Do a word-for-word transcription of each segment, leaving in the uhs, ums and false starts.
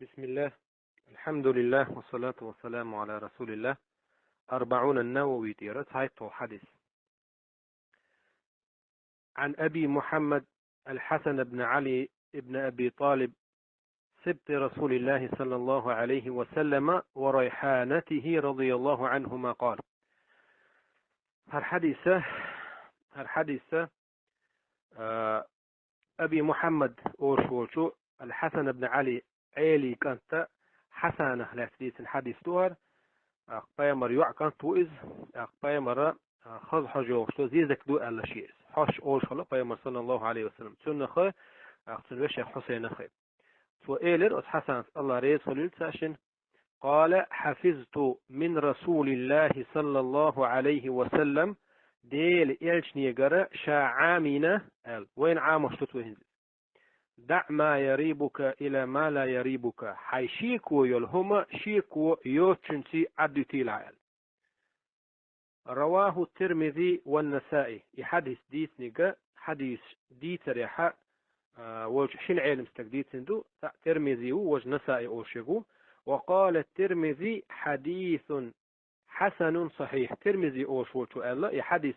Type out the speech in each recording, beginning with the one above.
بسم الله. الحمد لله والصلاة والسلام على رسول الله. أربعون النووي تيرت هاي تو حديث. عن أبي محمد الحسن بن علي بن أبي طالب سبط رسول الله صلى الله عليه وسلم وريحانته رضي الله عنهما قال. هر حديثة، هر حديثة، آه، أبي محمد أوش وشو الحسن بن علي عيلي كانت حسانة لا تديس الحديث دوهر. أخ بيمر يوع كانت وإز، أخ بيمر، آه، خذ حجو شو زيزك دو ألا شيء. حش أوش خلا بيمر صلى الله عليه وسلم. سنة خي، أخ سنة شيخ حسين خي. سو إيلر أس حسن الله ريز خليل ساشن. قال: حفظت من رسول الله صلى الله عليه وسلم ديل إلشني قرأ شا عامنا ال. وين عام شتوت وهنز؟ دع ما يريبك إلى ما لا يريبك. حي شيكو يلهما شيكو يوتشنسي عدتي لا ال. رواه الترمذي والنسائي. إي حديث ديتنيغا، حديث ديتريحا، آه، وج شن عيلم ستك ديتندو، تا ترمذي وج نسائي أوشيغو. وقال الترمذي: حديث حسن صحيح. ترمذي أوش وجو ألا، إي حديث،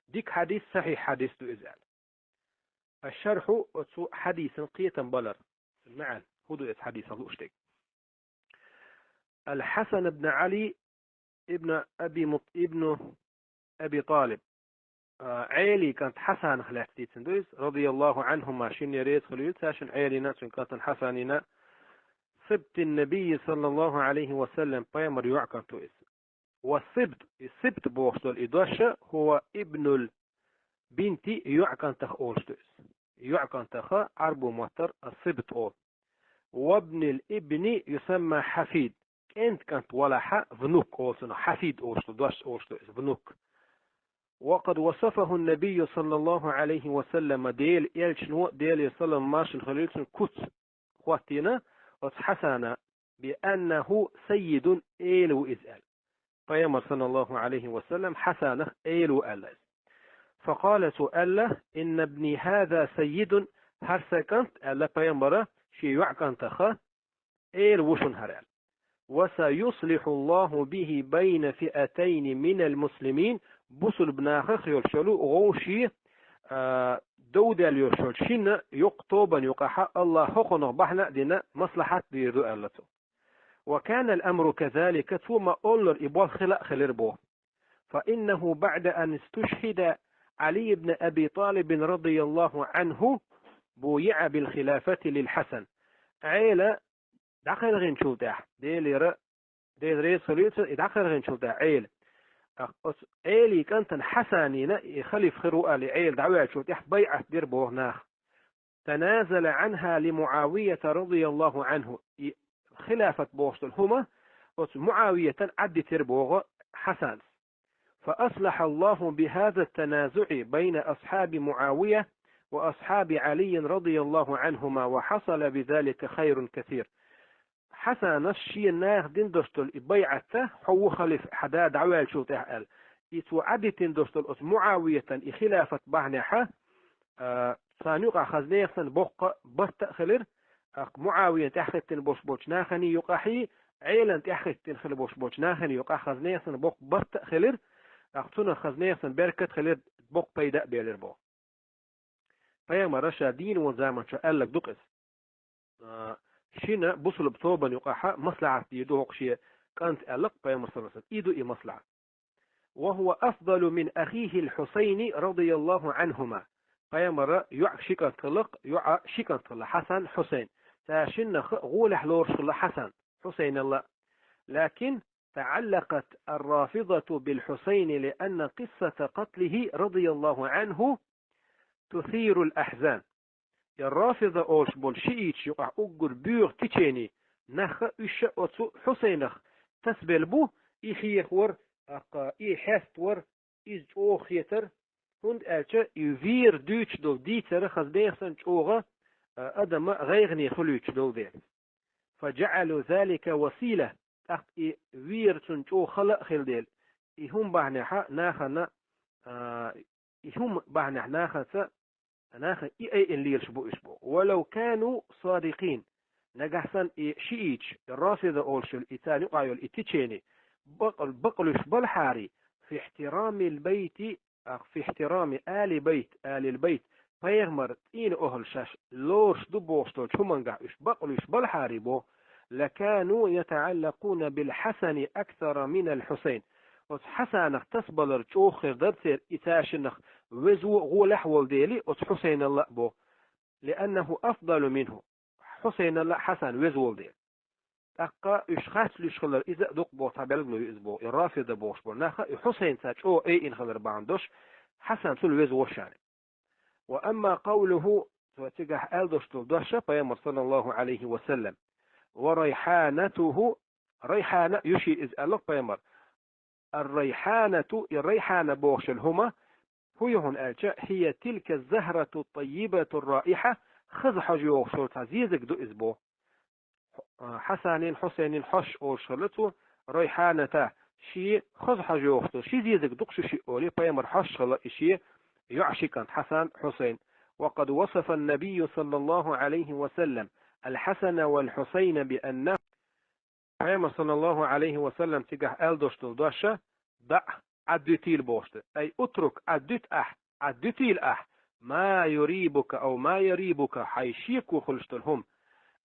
ديك حديث صحيح حديث دو إزال. الشرح أتسو حديث قيتا بلر. معا، هدو إس حديث ألوشتك. الحسن بن علي ابن أبي مط-، ابن أبي طالب. آه، عيلي كانت حسن خلات ديتندويس، رضي الله عنهما، شن يريد خليل ساشن عيلينا، شن كانت حسننا. سبط النبي صلى الله عليه وسلم، بيمر يوع كانت وإس. والسبط، السبط بوغشتول إدوشة هو ابن البنت يعكنتخ أولشتوس. يعكنتخ عرب مطر السبط أول. وابن الابن يسمى حفيد. كنت كانت ولا ح، внук أولشتو، حفيد أولشتو، دوش أولشتو، внуك. وقد وصفه النبي صلى الله عليه وسلم ديل إلشنو، ديل يسلم ماشن خليلسن كوت. خواتينا، أتس حسانا، بأنه سيد إيلو إزال. بيامر صلى الله عليه وسلم حسانخ إيلو ألس. فقال سؤال: إن ابني هذا سيد، هر سكنت ألا بيامر شي يعكنتخ إيل وشن هرال. وسيصلح الله به بين فئتين من المسلمين، بوسل بناخ خيول شلو غوشي، آه، دودال يوشل شن يقطوبا يقحا الله حقنه بحنا دينا مصلحة ديردو ألتو. وكان الأمر كذلك، ثم أولر إبوال خلق خلر بو. فإنه بعد أن استشهد علي بن أبي طالب رضي الله عنه بويع بالخلافة للحسن. عيلة دخل غين شلتاح. ديل يرى، ديل ريس خليفة دخل غين شلتاح عيل. أخ-، أس-، عيلي كانت حسانينا يخلف خرو آل عيل دعوة شلتاح بيعة دير بوه ناخ. تنازل عنها لمعاوية رضي الله عنه. ي-، خلافة بوغشتل هما، أس معاوية عدي تربوغ حسن. فأصلح الله بهذا التنازع بين أصحاب معاوية وأصحاب علي رضي الله عنهما، وحصل بذلك خير كثير. حسن الشي ناخ دين دوشتل بيعته، حو خليف حدا دعوال شو تحقل. إتو عدي تين دوشتل أس معاوية إي خلافة بحنحة، آه، سان يقع خزنيسن بوق بط خلر، أق معاوية تحختن بوش بوش ناخني يقع حي، عيلن تحختن خل بوش بوش ناخني يقع خزنيسن بوق بط خلر، أق تنا خزنيسن بركة خلر بوق بيدا بيلر بو. بيامر رشا دين وزامن شو قال لك دقس. آه، شنا بوصل بتوبا يقع مصلحة يدوق شيء كانت قال لك بيامر صلى الله عليه وسلم. إيدو إي مصلحة. وهو أفضل من أخيه الحسين رضي الله عنهما. بيامر يع شكن تلق، يع شكن تلق حسن حسين. تاشن خ-، غول حلور شل حسن حسين الله. لكن تعلقت الرافضة بالحسين لأن قصة قتله رضي الله عنه تثير الأحزان. يا الرافضة أولش بول شيئيتش يقع أقر بيغ تيتشيني نخ إش أتسو حسينخ تسبل بو إي حيخ ور أق إي حست ور إز أوخ يتر هند ألچ إي وير دوتش دول ديتر خز بيخسن چوغ أدم غيغني خلوتش دول ديل. فجعلوا ذلك وسيلة أق إي وير تن چوغ خلق خل ديل. إي هم بحنحة ناخنا، آه، إي هم بحنح ناخنا ناخن إي أي إن ليلش بو إش بو. ولو كانوا صادقين. Нагахь санна и шииташ, и рафида олуш йолу, и царна юкъахь йолу и течени, бакъ-, бакълуьйш балхьари, фи ихтирамил байти, а, фи ихтирами али байт, алил байт, пайхамар цӀийнан охӀла шаьш лоруш ду бохуш долчу хӀумангахь уьш бакълуьйш балхьари бо, лакану ятаӀаллакъуна бил Хьасани аксара минал Хьусайн. Оцу Хьасанах тасабалар чӀогӀа хир дара церан, и цаьршиннах везо а, гӀолехь а волу дела, оцу Хьусайналла а бо. Лианнаху афдалу минху. Хьусайналла а Хьасан веза волу дела. ТӀаккха уьш харц луьйш хилар иза а дукха боху цхьа белгало ю иза боху, и рафида бохуш болу нах а, и Хьусайн цара чӀогӀа айина хилар бахьана долуш, Хьасан цул веза вошана. Ва амма къавлуху, цо цигахь аьлла долуш долу дош а пайхамар, саллаллаху Ӏалайхи ва саллам, ва райхьанатуху, райхьана ю ши иза аьлла пайхамар. Ар-райхьанату, и райхьана бохуш йолу хӀума, хӀун ю хьуна аьлча, хӀия тилка захрату таййибату раихьа, хаза хьожа йогӀуш йолу цхьа зезаг ду иза бо. Хьасанин, Хьусайнин хьош олуш хилла цо, райхьаната, шен хаза хьожа йогӀуш долу ши зезаг дукха шу шиъ олий, пайхамар хьош хилла и шен йоӀ ши кӀант Хьасан, Хьусайн. Ва къад васафа ан-набийю саллаллаху Ӏалайхи ва саллам ал-Хьасана вал-Хьусайна би анна Пайхамар, саллаллаху Ӏалайхи ва саллам, цигахь аьлла долуш долу дош а, даӀ, Ӏад дуьтийла бохуш ду. Ай, утрук, Ӏад дуьту ахь, Ӏад дуьтийла ахь, ма юрибука ав ма ярибука, хьайн шеко хуьлуш долу хӀума.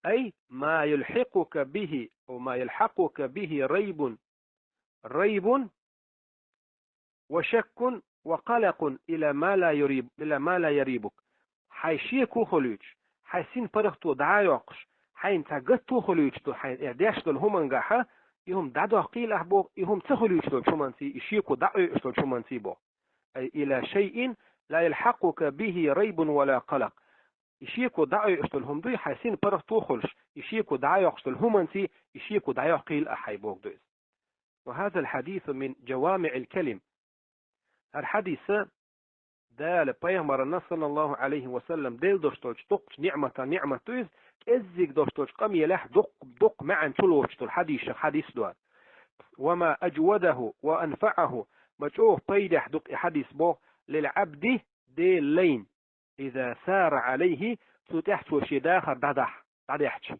Ай, ма юлхьикъука бихи, ав ма юлхьакъука бихи райбун, райбун, ва шаккун ва къалакъун ила ма ла юриб-, ила ма ла ярибук. Хьайн шеко хуьлуьйтуш, хьайн син паргӀато дӀа а йоккхуш, хьайна цхьа гатто хуьлуьйтуш ду хьайна э деш долу хӀумангахьа, и хӀума дӀадоккхийла ахь боху, и хӀума ца хуьлуьйтуш долчу хӀуманций, и шеко дӀа а оьуш долчу хӀуманций боху. Ай ила шайин ла ялхьакъука бихи райбун ва ла къалакъ. И шеко дӀа а оьуш долу хӀума дуй, хьайн син паргӀато хуьлуш, и шеко дӀа а йоккхуш долу хӀуманций, и шеко дӀайоккхийла ахь хьайн боху ду иза. Ва хазал хьадису мин жавамиӀил калим. ХӀара хьадис а Дала пайхамарна, саллаллаху Ӏалайхи ва саллам, делла долуш долчу дуккхачу ниӀматан ниӀмат ду иза, кӀеззиг долуш долчу къамелехь дуккха, дуккха маьӀна чулоцуш долу хьадисех хьадис ду хӀара. Ва ма ажвадаху ва анфаӀаху, ма чӀогӀа пайдехь ду-кх и хьадис боху, лил Ӏабди, Делан лайна. Иза сара Ӏалайхи, цу тӀехь цо шен дахар дӀадахь-, дӀадаьхьча.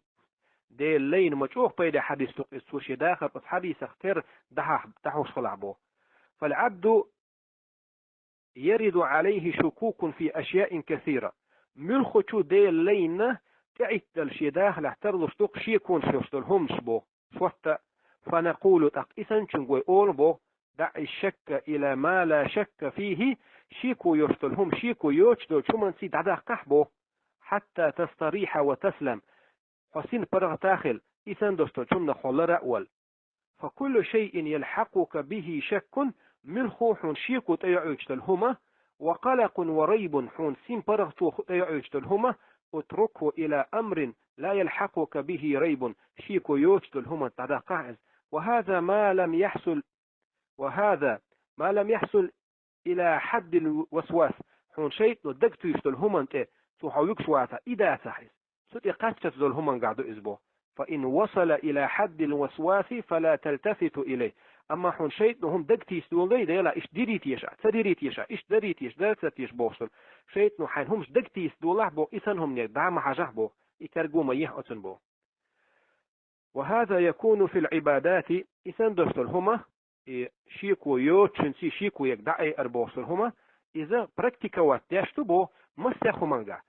Делан лайна ма чӀогӀа пайдехь хьадис ду-кх иза, цо шен дахар оцу хьадисах тера дӀахьа-, дӀахьош хилахь боху. Фал Ӏабду яриду Ӏалайхи шукукун фи ашяин касира. Муьлххачу Делан лайна тӀеӀиттадала шен дахалехь тарлуш ду-кх шеконаш йолуш долу хӀуманаш боху. Шортта, фа накъулу, тӀаккха и санначуьнга вай олу боху, даӀ иш-шакка ила ма ла шакка фихи, шеко йолуш долу хӀума шеко йоцуш долчу хӀуманций дӀадаккхахь боху, хьатта тастарихьа ва таслам, хьо син паргӀата а хила, и санна долуш долчу хӀуманах хьо лара а вала. Фа куллу шайин ялхьакъука бихи шаккун, муьлхха хьуна шеко тӀейоуьйтуш долу хӀума, ва къалакъун ва райбун, хьуна син паргӀато тӀейоуьйтуш долу хӀума, утрукху ила амрин ла ялхьакъука бихи райбун, шеко йоцуш долу хӀуманца дӀадаккхахь иза. Ва хаза ма лам яхьсул, ва хаза ма лам яхьсул ила хьаддил васвас, хьуна шайтӀано дагтуьйсуш долу хӀуманна тӀе цо хьо вуьгуш вацахь, и дацахь иза. Цу тӀе кхаччалц долу хӀумангахь ду иза бо. Фа ин васала ила хьаддил васваси, фала талтафиту илай. Амма хьуна шайтӀано хӀума дагтийса долу дай, Дела, иштта дирий теша, ца дирий теша, иштта дарий теша, дара ца теша бохуш долу. ШайтӀано хьайна хӀумаш дагтийса долахь бо, и санна хӀуманега дӀа ма хьажахь бо, и терго ма ехьа оцунна бо. Ва хаза якуну фил Ӏибадати, и санна долуш долу хӀума, и шеко йоцучуьнций шеко ерг дӀаайар бохуш долу хӀума, иза практиковать деш ду бо массех хӀумангахь.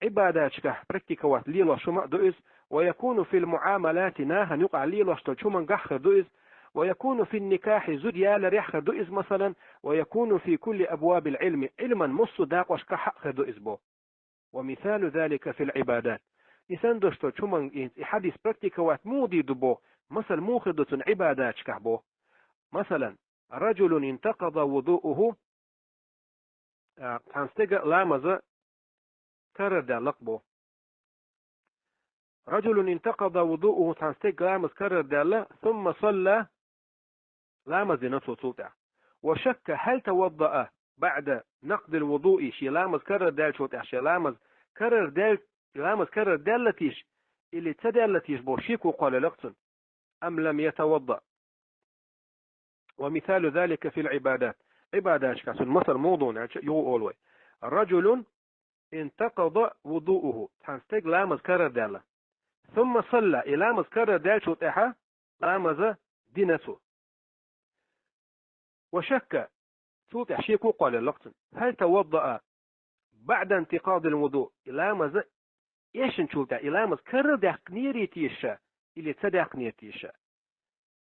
Ӏибадаташкахь практиковать лелош хӀума а ду иза, ва якуну фил муӀамалати, нахана юкъахь лелош долчу хӀумангахь хир ду иза, ва якуну фин никахьи, зуда яларехь хир ду иза, масалан, ва якуну фи кулли абвабил Ӏилми, Ӏилман массо а дакъошкахь а хир ду иза бо. Ва мисалу залика фил Ӏибадат. И санна долуш долчу хӀуманга и хьадис практиковать муха дийр ду бо, масал муха хир ду цунна Ӏибадаташкахь бо. Масалан, ражулун интакъада вудууху, а, цхьана стеган ламаз карардаьлла-кх бо. Ражулун интакъада вудууху, цхьана стеган ламаз карардаьлла, сумма салла, ламаз дина цо цул тӀаьхьа. Ва шакка хьал таваддаа баӀда накъдил вудуи, шен ламаз карардаьллачул тӀаьхьа шен ламаз карардаьл-, ламаз карардаьлла теша, или ца даьлла теша бохуш шеко кхоллаелла-кх цунна. Ам лам ятавадда. Ва мисалу залика фил Ӏибадат. Ӏибадаташкахь цунна масал муха ду аьлча, юха олу вай. Ражулун интакъада вудууху. Цхьана стеган ламаз карардаьлла. ثم صلى, и ламаз карара даьллачул тӀехьа ламаз дина цо. وشك, цул тӀехьа шеко кхоаллаелла-кх цунна. هل توضأ بعد انتقاض الوضوء, и ламаз эшначул тӀехьа, и ламаз карара даьккхинарий теша или ца даьккхинарий теша?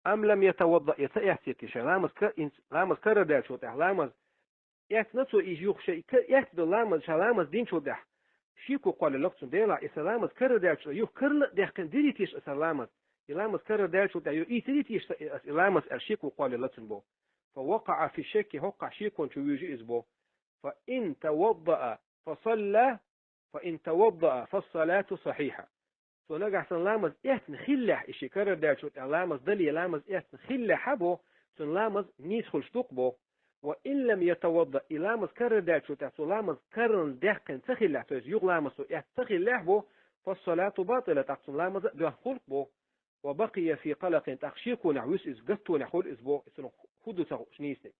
أم لم يتوضأ, е ца эцций теша? Ламаз ка-, инц-, ламаз карара даьллачул тӀехьа, ламаз эцна цо, и юха шоай ка-, эцна дола ламаз, ша ламаз динчул тӀехьа шеко кхоаллаелла-кх цунна: Даьла, и са ламаз карара даьллачул, юха карара даьккхинарий теша аса ламаз? И ламаз карара даьллачул тӀехьа юха ийцарий теша аса и ламаз, аьлла шеко кхоаллаелла цунна боху. فوقع في الشك, хӀокхахь шекон чу вуьйжу иза боху. فإن توضأ فصلى, فإن توضأ فالصلاة صحيحة. Цо нагахь санна ламаз эцна хиллехь, и шеко карара даьллачул тӀехьа ламаз дале, ламаз эцна хиллехь а боху, цуьнан ламаз нийса хуьлуш ду-кх боху. وإن لم يتوضأ, и ламаз карара даьллачул тӀехьа цо ламаз карара даьккхина ца хиллехь, то есть юха ламаз цо эцна ца хиллехь боху, فالصلاة باطلة, тӀаккха цуьнан ламаз а доьхна хуьлу-кх боху. وبقي في قلق, тӀаккха шеконехь вуьсу иза, гаттонехь хуьлу иза боху, и цунах хӀун ду ца хууш нийсаниг.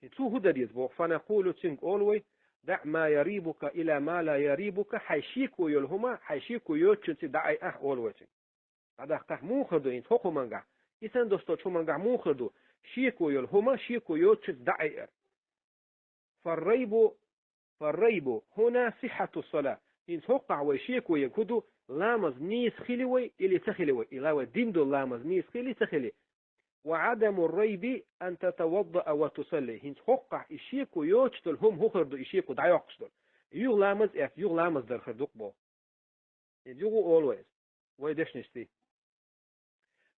И цо хӀун дан деза боху? فنقول, цуьнга олу вай: دع ما يريبك إلى ما لا يريبك, хьайн шеко йолу хӀума хьайн шеко йоцучуьнца дӀаайъахь, олу вай цуьнга. ДӀадаккхахь, муха хир ду хӀинца хӀокху хӀумангахь, и санна долуш долчу хӀумангахь муха хир ду шеко йолу хӀума шеко йоцучуьнца дӀаайъар? فالريب، فالريب هنا صحة الصلاة. ХӀинца хӀокхахь вай шеко ерг хӀун ду, ламаз нийса хили вай или ца хили вай, или вай дина долу ламаз нийса хили ца хили. وعدم الريب أن تتوضأ وتصلي. ХӀинца хӀокхахь и шеко йоцуш долу хӀума хӀун хир ду, и шеко дӀайоккхуш долу? Юха ламаз эцна, юха ламаз дар хир ду-кх боху. И юха олу вай иза, вай дешнашций.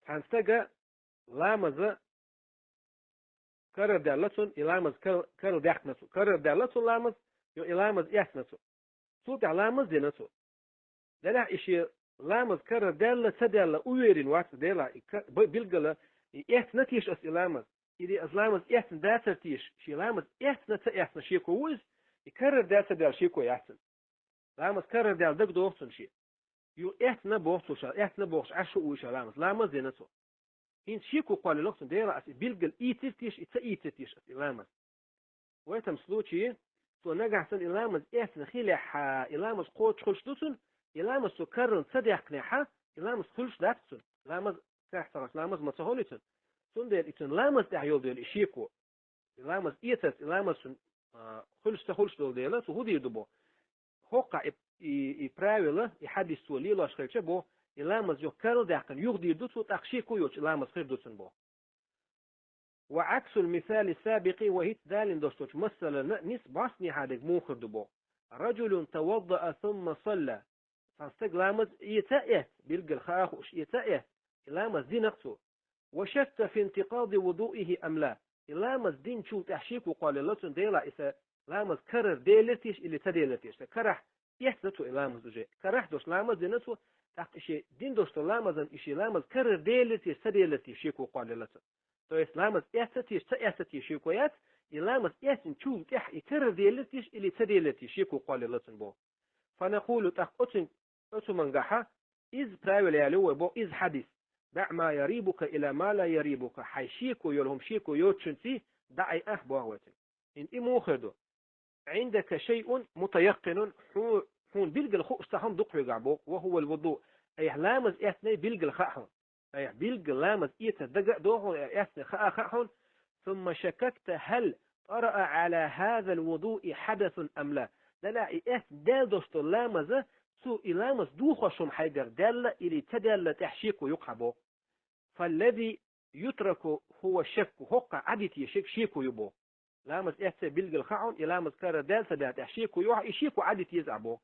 Цхьана стага ламаз карара даьлла цунна, и ламаз кар-, карара даьккхина цо. Карара даьлла цунна ламаз, йо, и ламаз эцна цо. Цул тӀаьхьа ламаз дина цо. Делахь и шен ламаз карара даьлла, ца даьлла уверен вац, Дела, и ка-, б-, билггала, и эцна теша аса и ламаз, или аса ламаз эцна дацара теша, шен ламаз эцна, ца эцна шеко ву иза, и карара даьлла, ца даьлла шеко яц цуьнан. Ламаз карара даьлла дагадогӀу цунна шен. Юха эцна боху цо ша, эцна бохуш Ӏаш шу вуй ша ламаз. Ламаз дина цо. ХӀинца шеко кхоаллаелла-кх цунна, Дела, аса и билггала ийцира теша, и ца ийцира теша аса и ламаз. В этом случае цо нагахь санна и ламаз эцна хилехь, и ламаз кхочуш хуьлуш ду цунна, и ламаз цо карарна ца даьккхинехь, и ламаз хуьлуш дац цунна. Ламаз, кхехь ца гӀаш, ламаз ма ца хуьлу цунна. Цундела и цуьнан ламаз тӀехь йолу долу и шеко, и ламаз эцарца, и ламаз цуьнан, а, хуьлуш ца хуьлуш долу дела, цо хӀун дийр ду боху? ХӀокхахь и, и, и правила, и хьадис цо лелош хилча боху, и ламаз юха карара даьккхина юха дийр ду цо, тӀаккха шеко йоцуш и ламаз хир ду цунна боху. وعكس المثال السابق, вай хӀинца далийна долуш долчу масалана нисбат бӀостанехьа дерг муха хир ду боху. رجل توضأ ثم صلى. Цхьана стага ламаз эца а эцна, билггала хаа а хууш, эца а эцна, и ламаз дина-кх цо. وشك في انتقاض وضوئه أم لا. И ламаз динчул тӀаьхьа шеко кхоаллаелла цунна, Дела, и сан ламаз карара делира теша или ца делира теша. Сан карахь эцна цо и ламаз уже. Карахь долуш ламаз дина цо, тӀаккха и шен дина долуш долу ламазан и шен ламаз карара делира теша, ца делира теша шеко кхоаллаелла цунна. То есть ламаз эцна теша, ца эцна теша шеко яц, и ламаз эцначул тӀаьхьа и карара делира теша или ца делира теша шеко кхоаллаелла цунна боху. فنقول, тӀаккха оцу, оцу хӀумангахьа, иза правила яло вай боху, иза хьадис: دع ما يريبك إلى ما لا يريبك, хьайн шеко йолу хӀума шеко йоцучуьнций дӀаайъахь боху вай цуьнга. ХӀинца и муха хир ду? عندك شيء متيقن, хьо-, хьуна билггала хууш цхьа хӀума ду-кх хьоьгахь боху, وهو الوضوء. Айхьа ламаз эцнай билггала хаьа хьуна. Айхьа билггала ламаз эцар дага а догӀу хьуна, эцнай хаа а хаьа хьуна. ثم شككت هل طرأ على هذا الوضوء حدث أم لا. Делахь и эцна даьлла долуш долу ламаза, цо и ламаз дохош хӀума хьайгара даьлла или ца даьлла тӀехь шеко ю-кх хьан боху. فالذي يترك هو الشك, хӀокхахь Ӏадитте шеко ю боху. Ламаз эццай билггала хаьа хьуна, и ламаз карара даьлла ца даьлла тӀехь шеко ю хьан, и шеко Ӏадитте еза ахь боху.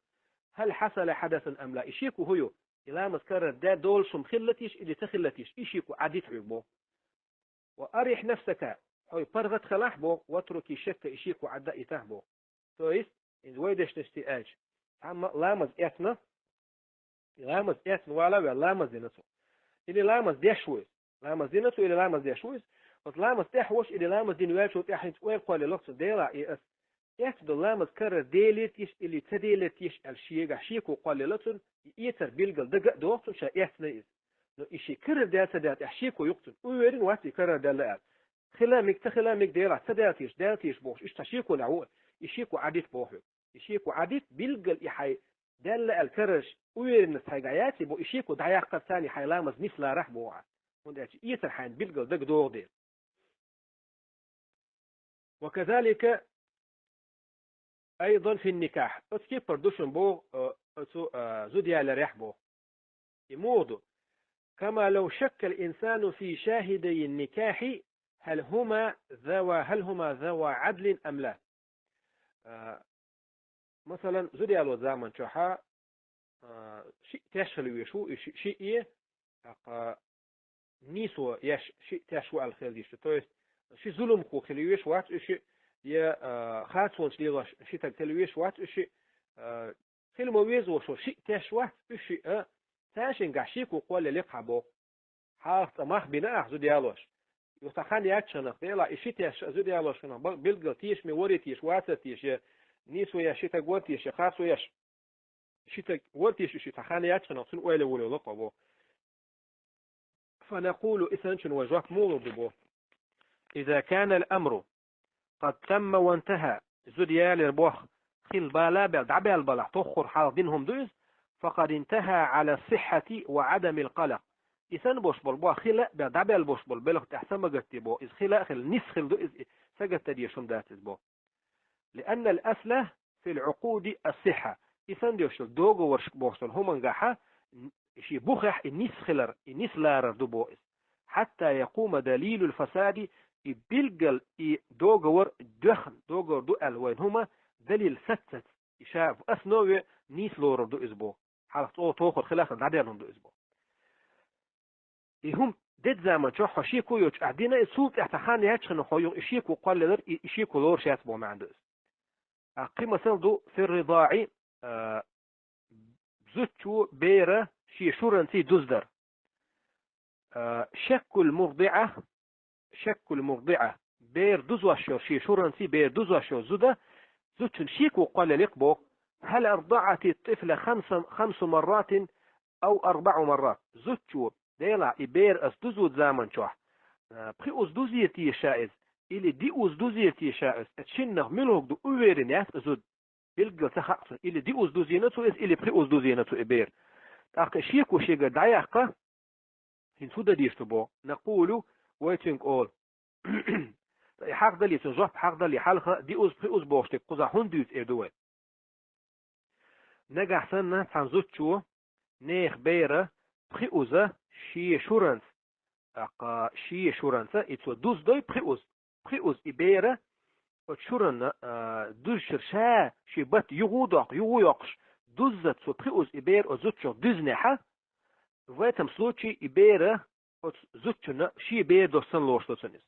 هل حصل حدث أم لا, и шеко хӀун ю? И ламаз карара даь долуш хӀума хилла теша или ца хилла теша, и шеко Ӏадита хьоьга боху. وأرح نفسك, хьо паргӀат хилахь боху, واترك الشك, и шеко Ӏадда а йитахь боху. То есть, иза вай дешнашций аьлча, цхьамма ламаз эцна, и ламаз эцна вала а ваьлла, ламаз дина цо. Или ламаз деш ву иза. Ламаз дина цо, или ламаз деш ву иза. Оцу ламаз тӀехь волуш, или ламаз дина ваьллачул тӀаьхьа хӀинца ойла кхоаллаелла-кх цунна, Дела, и ас эцна долу ламаз карара делира теша или ца делира теша аьлла шегахь шеко кхоаллаелла цунна, и эцар билггала дага а догӀу цунна, ша эцнай иза. Но и шен карара даьлла ца даьлла тӀехь шеко ю-кх цунна. Уверен вац и карара даьлла аьлла. Хила мега, ца хила мега, Дела, ца даьлла теша, даьлла теша бохуш, иштта цхьа шеконехь ву, и шеко Ӏадита боху хьоьга. И шеко Ӏадита, билггала и хьайн Даьлла аьлла карараш уверенность хьайгахь яций бо, и шеко дӀаяккхар царна хьайн ламаз нисларахь боху ахь. ХӀунда аьлча эцар хьайна билггал дагадогӀу дела. وكذلك أيضا في النكاح. Оцу кепара ду шуна боху, э, оцу, э, зуда яларехь боху. И муха ду? كما لو شك الإنسان في شاهدي النكاح هل هما ذوا، هل هما ذوا عدل أم لا. Э, масалан, зуда яло заман чохьа, а, шиъ теш хила веш ву, и ши-, шиъ, тӀаккха нийсо еш шиъ теш ву аьлла хила дийш ду. То есть, ши зуламхо хила веш вац уьш шиъ, я, а, харцонаш лелош ши таг хила веш вац уьш шиъ, а, хила ма веза вошо шиъ теш вац уьш шиъ, а, цаьшингахь шеко кхоллаелла кхаъ боху. Хьалха цкъа мах бина ахь зуда ялош. Юха цхьа хан яьчча ханах, делахь, и ши теш а зуда ялош ханах, бал-, билггал тешаме варий теша, вацар теша, я нийсо еш ши таг вар теша, я харцо еш ши таг вар теша, и ши цхьа хан яьчча ханах, цунна ойла волавелла кхаъ боху. فنقول, и санначунна вай жоп муха лур ду боху. إذا كان الأمر قد تم وانتهى, зуда ялар боху хилла бала а баьлла, дӀабаьлла балахь, тоххара хьалха дина хӀума ду иза, فقد انتهى على الصحة وعدم القلق. И санна болуш болу боху хилла а баьлла, дӀабаьлла болуш болу белхан тӀехь са ма гатде боху, иза хила а хилла, нисса хила ду иза, и са гатдар дезаш хӀума дац иза боху. لأن الأصل في العقود الصحة. И санна дешал договорш бохуш долу хӀумангахьа, н-, шен бухехь и нисса хилар, и нисса ларар ду боху иза. حتى يقوم دليل الفساد, и билггал и договор доьхна договор ду аьлла вайн хӀума далил саццац. И ша основе нийса лорур ду иза боху. Хьалха цӀа тохар хилахь а дӀаделла хӀума ду иза боху. И хӀума дедда заман чохь хьо шеко йоцуш ахь дина, и цул тӀаьхьа цхьа хан яьчхьана хьо юха и шеко кхоллаелар, и, и шеко лоруш яц боху маьӀна ду иза. А кхин масал ду, في الرضاع, а, зудчо бера шен шуранций дуздар. А, شك المرضعة, شك المرضعة, бер дузош йолу, шен шуранций бер дузош йолу зуда, зудчун шеко кхоллаелла кхаъ боху, هل أرضعت الطفل خمس، خمس مرات أو أربع مرات. Зудчо, делахь, и бер ас дузу заман чохь, а, пхи уз дузийра теша иза, или диъ уз дузийра теша иза, оцу шиннах муьлхарг ду уверен яц и зуда. Билггал ца хаьа цунна, или диъ уз дузийна цо иза, или пхи уз дузийна цо и бер. ТӀаккха и шеко шегара дӀаяккха, хӀинца хӀун дан дезаш ду боху? نقول, вай цуьнга олу. И хьахдале, цуьнан жоп хьахдале, хьалха диъ уз, пхи уз бохуш дерг кхузахь хӀунда дуьйцу эр ду вай. Нагахь санна цхьана зудчо нехан бера пхи уза шен шуранца, тӀаккха шен шуранца и цо дуздой пхи уз. Пхи уз и бера оцу шуранна, а, дузчуьра ша шен бат юха а доккху, юха а йоккхуш, дузза цо пхи уз и бера оцу зудчух дуьзнехьа, в этом случае и бера оцу зудчунна шен бер долуш санна лоруш ду цунна иза.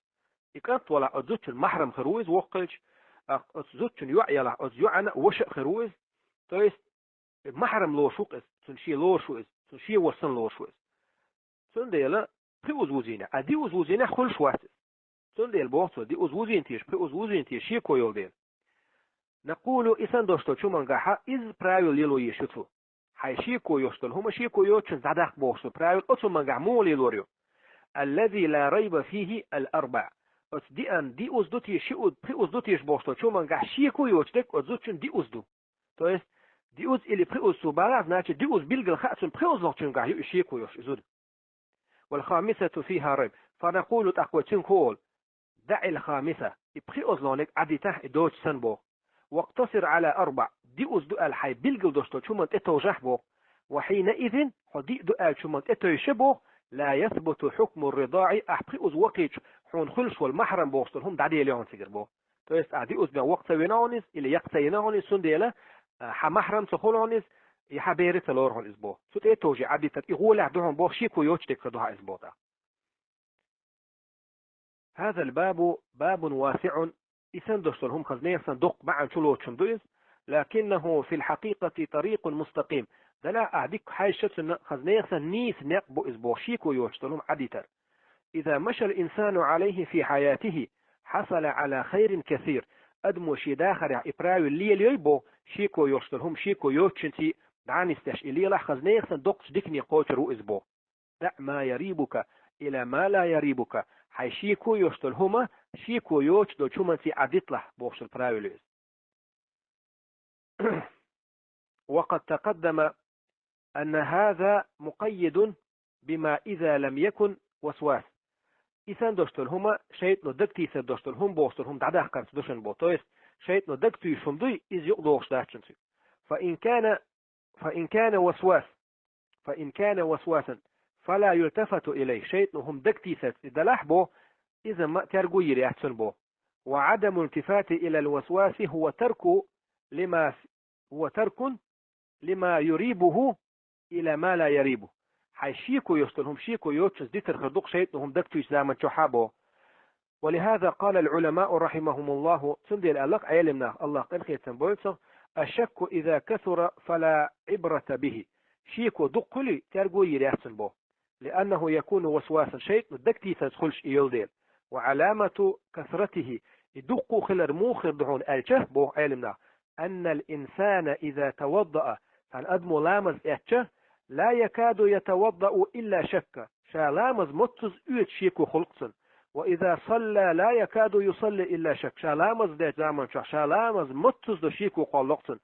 И кӀант валахь, оцу зудчун махьрам хир ву иза воккхачу, а оцу зудчун йоӀ ялахь, оцу йоӀана ваша а хир ву иза. То есть, махьрам лоруш ву-кх иза, цунна шен лоруш ву иза, цунна шен волуш санна лоруш ву иза. Цундела пхи уз вузийнехь, а диъ уз вузийнехь хуьлуш вац иза. Цундела боху цо, диъ уз вузийна теша, пхи уз вузийна теша, шеко йолу дела. نقول, и санна долуш долчу хӀумангахьа изза правило лело езаш ю цо. Хьайн шеко йолуш долу хӀума шеко йоцучунна дӀадаккха бохуш долу правило оцу хӀумангахь муха лелор ю? الذي لا ريب فيه الأربع. Оцу диъан диъ уз ду те, ши уз, пхи уз ду теша бохуш долчу хӀумангахь шеко йоцуш дерг оцу зудчун диъ уз ду. То есть, диъ уз или пхи уз цо бахахь, значит, диъ уз билггал хаьа цунна, пхи уз лохучуьнгахь ю и шеко йолуш и зуда. والخامسة فيها ريب. فنقول, тӀаккха вай цуьнга хӀун олу? دع الخامسة, и пхи уз лохниг Ӏадитахь, и доцуш санна боху. واقتصر على أربع, диъ уз ду аьлла хьайн билггал долуш долчу хӀуманна тӀетовжахь боху. وحينئذ, хьо диъ ду аьллачу хӀуманна тӀетевжича боху, لا يثبت حكم الرضاع, ахь пхи уз вакхийча хьуна хуьлуш волу махьрам бохуш долу хӀума дӀаделайо хьуна цигара боху. То есть, ахь диъ уз бен вакха ца вина хьуна иза, или яккха ца йина хьуна иза, цундела, а, хьан махьрам ца хуьлу хьуна иза, и хьан бер ца лору хьуна иза боху. Цу тӀе а товжий Ӏадитар, и гӀолехь ду хьуна боху, шеко йоцуш дерг хир ду хьан иза боху тӀаккха. هذا الباب باب واسع, и санна долуш долу хӀума хаза нехан санна доккха маьӀна чулоцуш хӀума ду иза, لكنه في الحقيقة طريق مستقيم. Делахь а дика хьаьжча цунна хаза нехан санна нийса некъ бу иза боху, шеко йоцуш долу хӀума Ӏадитар. إذا مشى الإنسان عليه في حياته حصل على خير كثير. Адамо шен дахарехь и правило лелайой боху, шеко йолуш долу хӀума шеко йоцучуьнций дӀа а нисдеш и лелахь, хаза нехан санна доккхачу дикане кхочур ву иза боху. دع ما يريبك إلى ما لا يريبك. Хьайн шеко йоцуш долу хӀума шеко йоцуш долчу хӀуманций Ӏадиталахь бохуш долу правило иза. وقد تقدم أن هذا مقيد بما إذا لم يكن وسواس. И санна дош долу хӀума, шайтӀано дагтийсар дош долу хӀума бохуш долу хӀума дӀадаккхарца ду шуна боху. То есть, шайтӀано дагтуьйсуш хӀума дуй, иза юкъадохуш дац шуна цуьнан. فإن كان، فإن كان وسواس، فإن كان وسواسا فلا يلتفت إليه. ШайтӀано хӀума дагтийсарца и далахь боху, иза ма терго йийр яц цунна боху. وعدم الالتفات إلى الوسواس هو ترك لما، هو ترك لما يريبه إلى ما لا يريبه. Хьайн шеко йолуш долу хӀума шеко йоцучунца дитар хир ду-кх шайтӀано хӀума дагтуьйсучу заман чохь а боху. ولهذا قال العلماء رحمهم الله, цундела аьлла-кх Ӏелам наха, АллахӀ къинхетам бойла царна: الشك إذا كثر فلا عبرة به. Шеко дукха хуьлий, терго йийр яц цунна боху. لأنه يكون وسواسا, шайтӀано дагтийсарца хуьлуш и йолу дела. وعلامة كثرته, и дуккха а хилар муха хир ду хьуна аьлча, боху Ӏелам наха: أن الإنسان إذا توضأ, цхьана адамо ламаз эцча, لا يكاد يتوضأ إلا شكا, ша ламаз моццуза оьцу шеко хуьлу-кх цунна. وإذا صلى لا يكاد يصلي إلا شكا, ша ламаз дечу заман чохь ша ламаз моццуза до шеко кхоллу-кх цунна.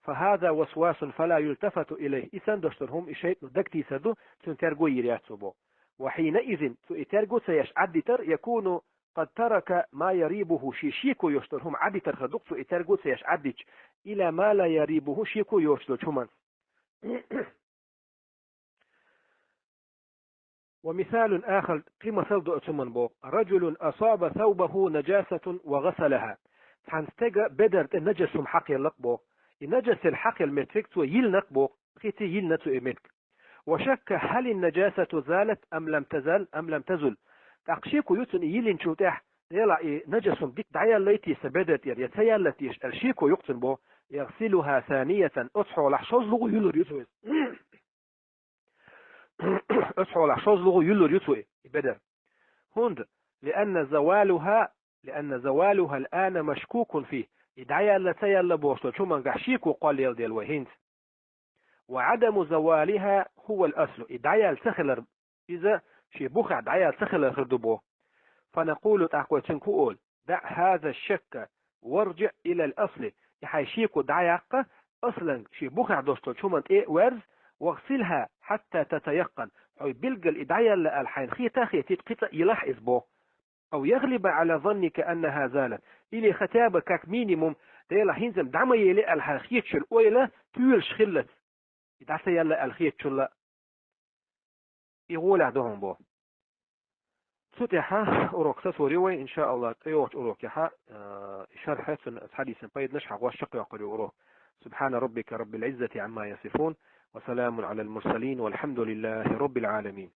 فهذا وسواس فلا يلتفت إليه. И санна дош долу хӀума и шайтӀано дагтийсар ду, цунна терго йийр яц цо боху. وحينئذ, цо и терго ца еш Ӏаддитар, يكون قد ترك ما يريبه, шен шеко йолуш долу хӀума Ӏаддитар хир ду-кх цо и терго ца еш Ӏаддича, إلى ما لا يريبه, шеко йоцуш долчу хӀуманца. ومثال آخر, кхин масал ду оцу хӀуманна боху: رجل أصاب ثوبه نجاسة وغسلها. Цхьана стеган бедар тӀе нажас хӀума хьакхаелла-кх боху. И нажас хьакхаелла меттиг цо йиллина-кх боху, кхин ца йиллина цо и меттиг. وشك هل النجاسة زالت أم لم تزل، أم لم تزل. ТӀаккха шеко ю цунна и йиллинчул тӀаьхьа, делахь и нажас хӀума дика дӀаяьллай те сан бедар тӀера, я ца яьлла теша аьлла шеко ю-кх цунна боху. يغسلها ثانية, оцу хьолахь шозлагӀа юьллур ю цо иза. Оцу хьолахь шозлагӀа юьллур ю цо и бедар. ХӀунда, لأن زوالها، لأن زوالها الآن مشكوك فيه. И дӀаяьлла, ца яьлла бохуш долчу хӀумангахь шеко кхоллаелла дела вай хӀинца. وعدم زوالها هو الأصل. И дӀаяьлла ца хилар, иза шен бухахь дӀаяьлла ца хилар хир ду боху. فنقول, тӀаккха вай цуьнга хӀун олу: دع هذا الشك وارجع إلى الأصل. И хьайн шеко дӀаяккха, аслан шен бухахь долуш долчу хӀуманна тӀе а верза, واغسلها حتى تتيقن. Хьо билггал и дӀаяьлла аьлла хьайна хета а хетийта, кхин цкъа а йилахь иза боху. أو يغلب على ظنك أنها زالت. Или хотя бы, как минимум, делахь хӀинца-м дӀа ма елли аьлла хьайна хеташ йолу ойла тоьлуш хилалц. И дӀа ца яьлла аьлла хетачунна. И гӀолехь ду хьуна боху. Цу тӀехь урок сацор ю вай, иншааллахӀ, тӀейогӀучу урокехь, э, шархь, цуьнан, хьадисан пайданаш хьан гӀош чекхйоккхур ю урок. سبحان ربك رب العزة عما يصفون، وسلام على المرسلين، والحمد لله رب العالمين.